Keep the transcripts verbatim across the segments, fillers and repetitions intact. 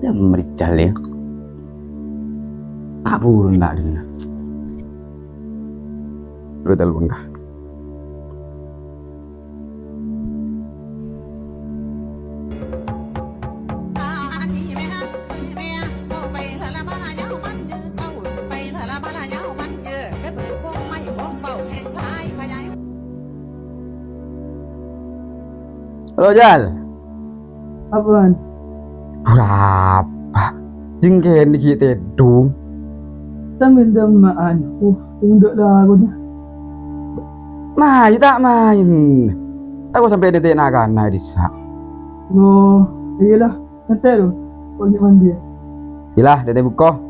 Jhâ' mèjâl, yâ. Aburu ta' dhinna'. Lu telpon, kah? Halo, Jal. Apaan? Durapa? Jhâ' kènè' ghi' tèdung. Sambil demaan. Uh, tunduk lagu dah. Mayu ta' mayu. Tako' sampè' dâteng na'-kana' è dissa'. Loh, iyâlah. Ngatè' lo. Kok gimana dia? Iyâlah, dâteng bukko.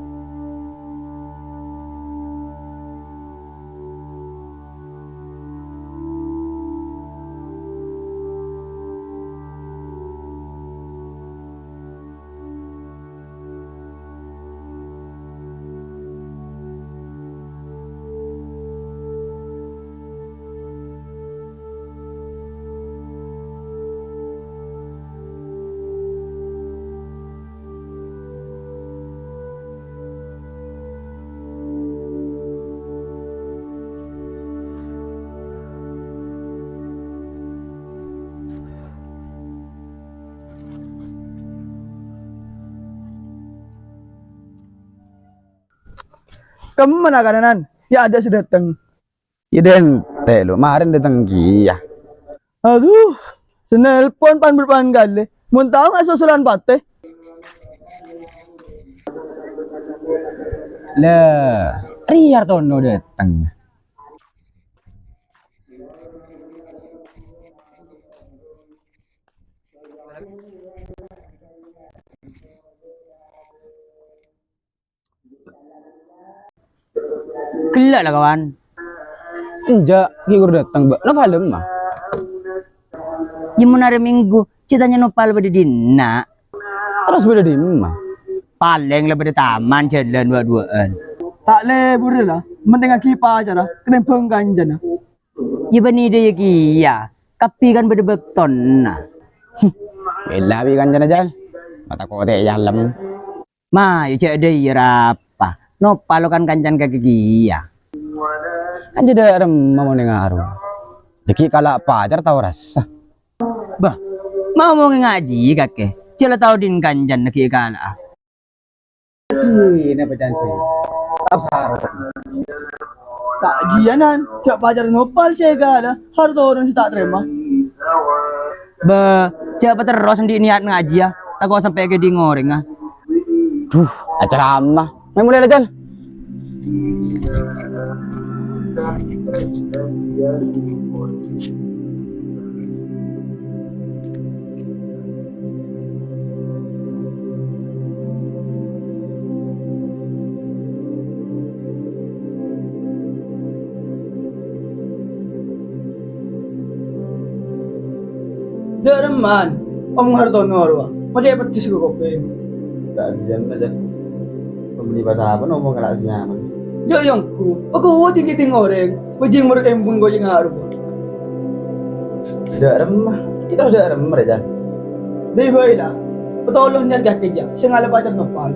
Kemma na'-kana'? Yâ, adâ' sè dâteng. Yâ, dântè' lo, marèn dâteng kèya. Adhu, sè nelpon pan-bârâmpan kalè. Mon tao nga' sosolan patè. Lah, rèya Artono dâteng. Ghellâ' la, kawan. Enjâ', ghi' bhuru dâteng, Bâ. Nopal dâ' emma? Yâ, mon arè Minggu, cè' tanya Nopal bâdâ dinna'. Terros bâdâ dimma? Palèng la bâdâ taman jhâlân wâ'-duwâ'ân. Ta' lebur la, mentingngaghi pacarra katèmbhâng kancana. Yâ, bânnè dâ' iyâ kèya, kabbhi kan bâdâ bâktona. Bella bi' kancana, Jal. Mata kote' è dâlem. Mayu jhâ' dâ' iyâ rapa. Nopal lo kan kancana kakè kèya. Kan jhâ' dâ' remma mon ènga' arowa. Jhâ' ghi' kala' pacar tao rassa. Bâh, ma' omong ènga' jiyâ kakè. Jhâ' la tao din kancana ghi' kala'a. Jiyâ napa can sè tao sarot. Ta' jiyânan, jhâ' pacar Nopal sè èkala', Artono sè ta' tarèma. Bâh, jhâ' paterros andi' niyat ngajiyâ, tako' sampè' kèdhing orèngnga. Duh, acarama. Mè' molè la, Jal. Dâ' remman, omong Artono rowa, ma' cè' peddhis ka kopèng. Ta' jiyâ, Jal. Pembeli pas apa ngomong kala' sè nyaman? Jhâ' yongghu, pakowat kèdhing orèng, bajing mer embun kocèng arowa. Dâ' remma, kita dâ' remma rè, Jal. Dâi bhâi la, patolong nyarè kakè jiyâ, sè ngala' pacar Nopal.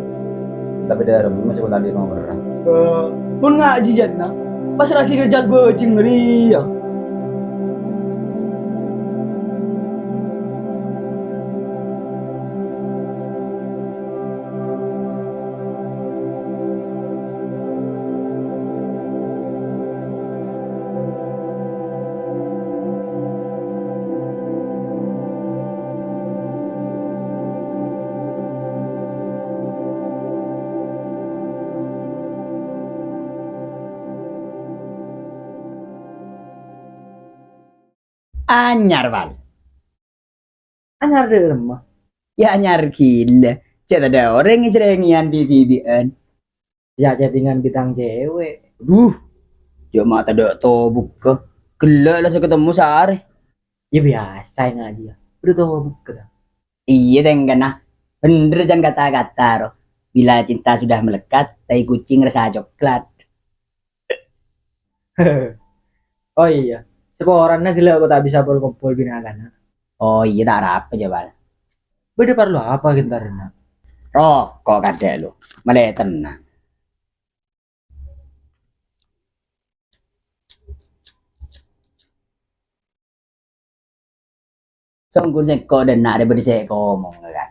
Tapè dâ' remma sè tadi nomerra. Eh, pon ngajiyâna, pasra'aghi ka Jal bajing rèya. Anyar, Pal. Anyar dâ' remma? Yâ, anyar ghilâ. Cè' tadâ' orèng sèrèngèyan bi-, bi-, bi'en. Yâ, chattingan bi' tang cèwèk. Duh, jhâ' ma' tadâ' tobugghâ. Ghellâ' la sè katemmo saarè. Yâ, biyasa ènga' jiyâ. Bâdâ tobugghâ, ta? Iyâ, tèngkana. Bhendher can kata-kata, ro. Bila cinta sudah melekat, tai kucing rasa coklat. Oh iyâ, saporana ghellâ' ko ta' bisa pol-kompol bi' na'-kana'. Oh iyâ, ta' arapa, Jabal. Bâdâ parlo apa ghântarèna? Roko' kadhâ' lu, malè tennang. Songghuna sèngko' dâ' enna' rè bâdâ sè èkomong, kakè.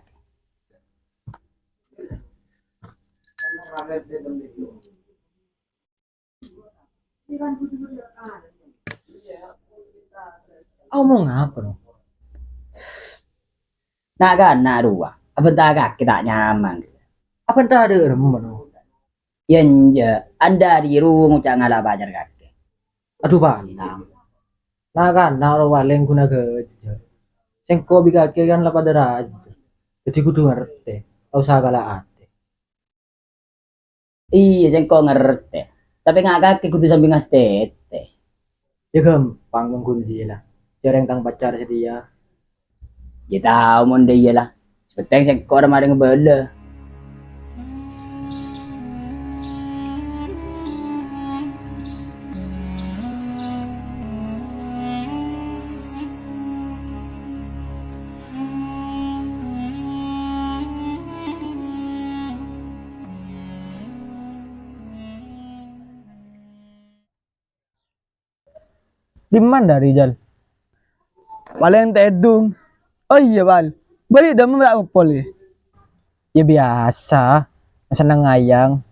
Omong apa, no? Na'-kana' rowa, abhânta kakè ta' nyaman. Abhânta dâ' remma, no? Yâ, enjâ', andâri ro ngoca' ngala' pacar kakè. Adhu, palang. Na'-kana' rowa palèng ghuna ghâjâ. Sèngko' bi' kakè kan la padâ rajâ. Dhâddhi kodhu ngartè, ta' osa kala' atè. Iyâ, sèngko' ngartè. Tapè nga' kakè kodhu sambi ngastètè. Yâ ghâmpang mon ghun jiyâ la. Jhâreng tang pacar satèya. Yâ tao mon dâ' iyâ la. Sè pentèng sèngko' ra marè ngabâlâ. Dimma dâri, Jal? Palèng tèdung. Oh iyâ, Pal. Bâli' dâmma ta' ngompol, yâ? Yâ biyasa, senneng ayang.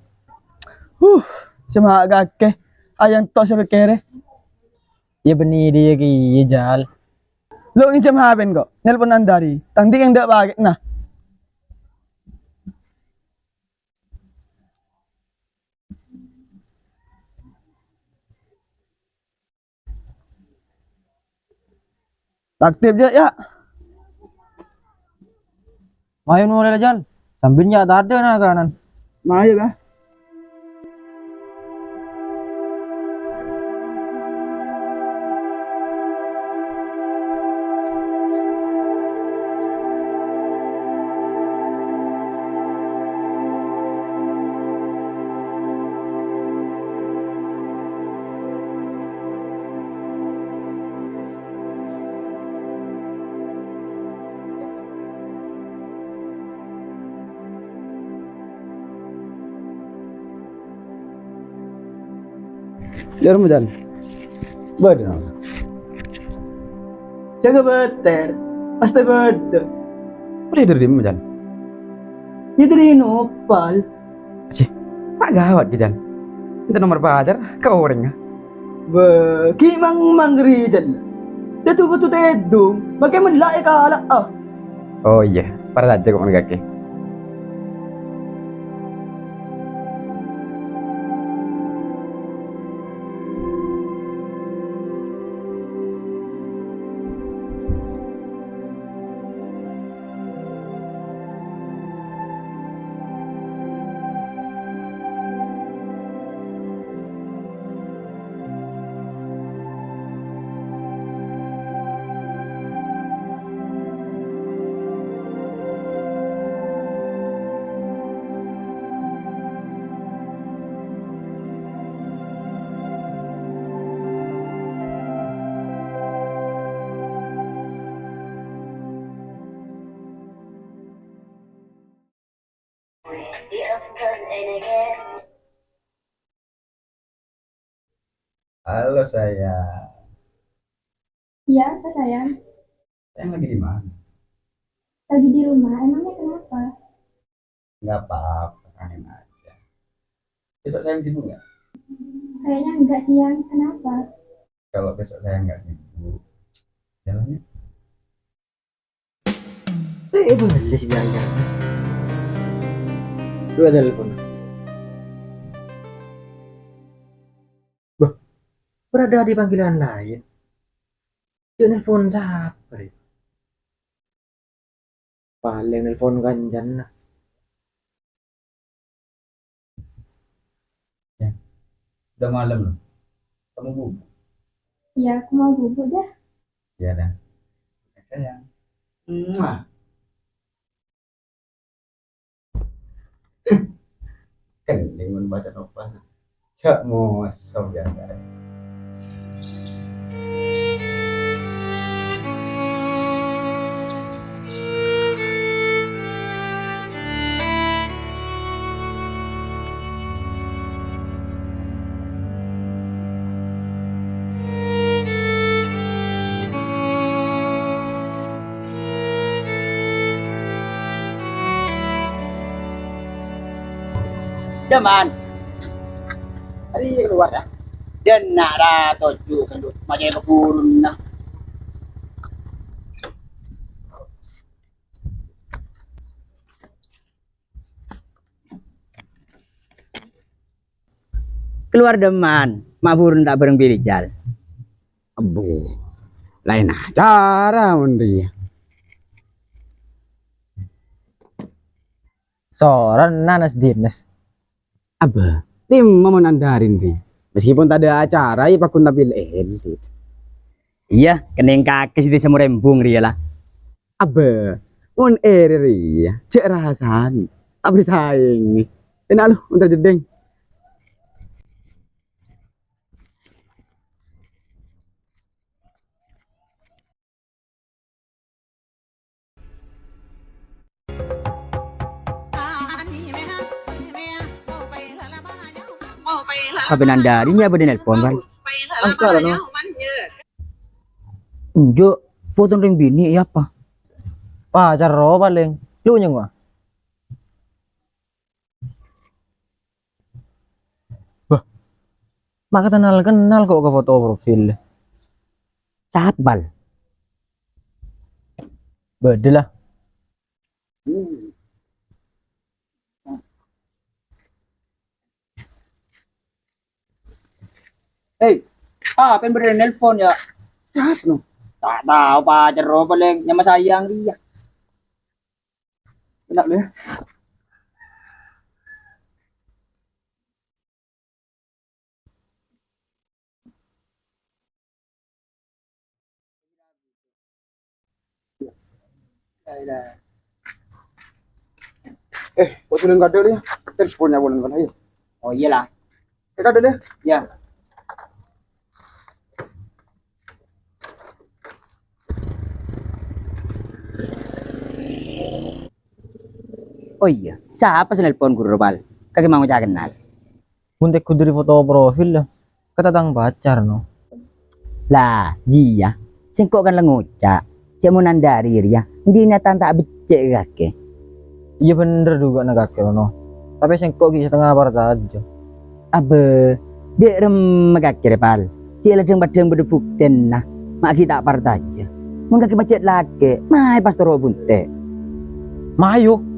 Huh, coma kakè. Ayang to' sè pèkkèrè. Yâ bânnè dâ' iyâ kèya, Jal. Lo' ngènjhâm H P-na ko', nelpon Andari. Tang dhi' endâ' pakè'na. Aktif jâ, yâ. Mayu molaè la, Jal. Sambi yâ tadâ' na-, kanan. Mayu, Ka. Yâ, Ramadan. Bâdâ. Jâgâ bâter. Pastè bâdâ. Bâdâ dâri dimma, Jan? Yâ, dâri Nopal. Cè, ma' ghâbây, Jan. Ènta' nomer pacar ka orèngnga. Bâ, ghi' mang-mang ri jâlân. Jâ' kodhu tèdung, makè mella' èkala'a. Oh iyâ, para saja kok mon kakè. Halo, sayang. Iya, apa, sayang? Sayang lagi di mana? Lagi di rumah. Emangnya kenapa? Nggak apa-apa, kangen aja. Besok sayang sibuk nggak? Kayaknya enggak, sayang. Kenapa? Kalau besok sayang nggak sibuk, jalan ya. Eh, eh, boleh sih, bilang, bilang. Dua telepon. Bah, berada di panggilan lain. Yuk, nelpon siapa itu? Paling nelpon kancana. Ya. Udah malam loh. Kamu bubuk? Iya, aku mau bubuk dah. Iya dah. Sayang. Muah. Kan dengan baca nopo. Cak mosok ya, kan? Jaman. Ari keluar, ya. Dan nak ra toju' kan, Dut. Macam apa gurun, nah. Keluar dâ' emma', ma' buru ta' bâreng bi' Rijal. Abbhu, laèn acara mon rèya. Sorana nas-dinas. Abbâ, dimma mon anḍârin rèya? Meskipun tadâ' acara, yâ pagghun tampil èlit. Iyâ, kennèng kakè sè disa Morembung rèya, la. Abbâ, mon èrè rèya, jhâ' rassana, ta' bâri' saèngè. Èna' lo, entar jeddhing. Kabinandarin ya bâḍâ nelpon, kan? Angka lah, no. Enjâ', foto rèng binè' ya apa? Pacar ro palèng. Lu nyèng, wah. Bâh, ma' kenal-kenal kok ka foto profil. Satpal. Bâḍâ, la. Hei, apa yang bâḍâ nelpon, ya? Sapa, no? Ta' tao, pacar ro palèng nyama Sayang rèya. Èna' lo, ya. Eh, kok Sunan kadhâ' ya? Teleponnya Wulan kan, ayo. Oh, iyalah. Eh, kadhâ' ya? Ya. Oh iyâ, sapa sè nelpon ghuru, Pal? Kakè mau ca' kennal. Mon tèngghu ḍâri foto profil, la. Kata tang pacar, no. La, jiyâ. Sèngko' kan la ngoca', jhâ' mon anḍâri rèya, ḍina tan ta' beccè' ka kakè. Iyâ bhender ḍughâna kakè, no. Tapè sèngko' ghi' satengnga parcajâ. Abbâ, ḍâ' remma kakè rè, Pal. Cè' la ḍâng-paḍḍâng bâḍâ buktèna, ma' ghi' ta' parcajâ. Mon kakè pajhât lakè, maè pas toro' bunte'. Mayu.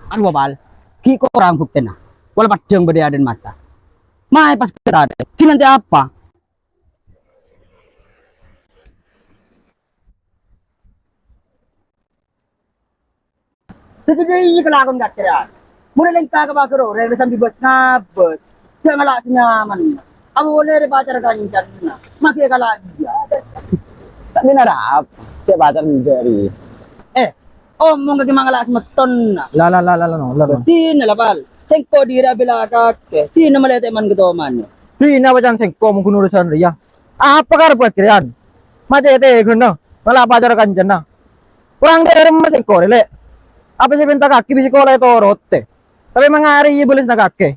Anu, Pal, ghi' korang buktèna. Pola paḍḍâng bâḍâ è aḍâ'na mata. Maè pas kètaḍâ, ghi' nanti apa? Dhâddhi iyâ kalakon kacèrèyan. Mon èlèngka ka paghâr orèng, rè sambi bâs-ngabâs. Jhâ' ngala' sè nyaman. Apa polè rè pacar kancana. Maghi kala' iyâ. Sa'dina rap, sè pacar ḍâri. Eh, omong kakè mangala' semettonna. La, la, la, la, la, no, la, no. Dhina la, Pal. Sèngko' ḍira' bela kakè. Dhina malè teman ketomanè. Dhina pacan sèngko' mon ghun urusan rèya. Apa karep kacèrèyan? Macètè ghânna, ngala' pacar kancana. Korang ḍâremma sèngko' rè, Lè'. Apa sè èpènta kakè bi' sèkola ètorote. Tapè mangara iyâ bâlesna kakè.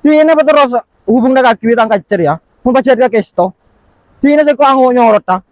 Dhina paterros hubungna kakè bi' tang kacèr, ya. Mon pajhât ka kèsto. Dhina sèngko' ango' nyorot, ta.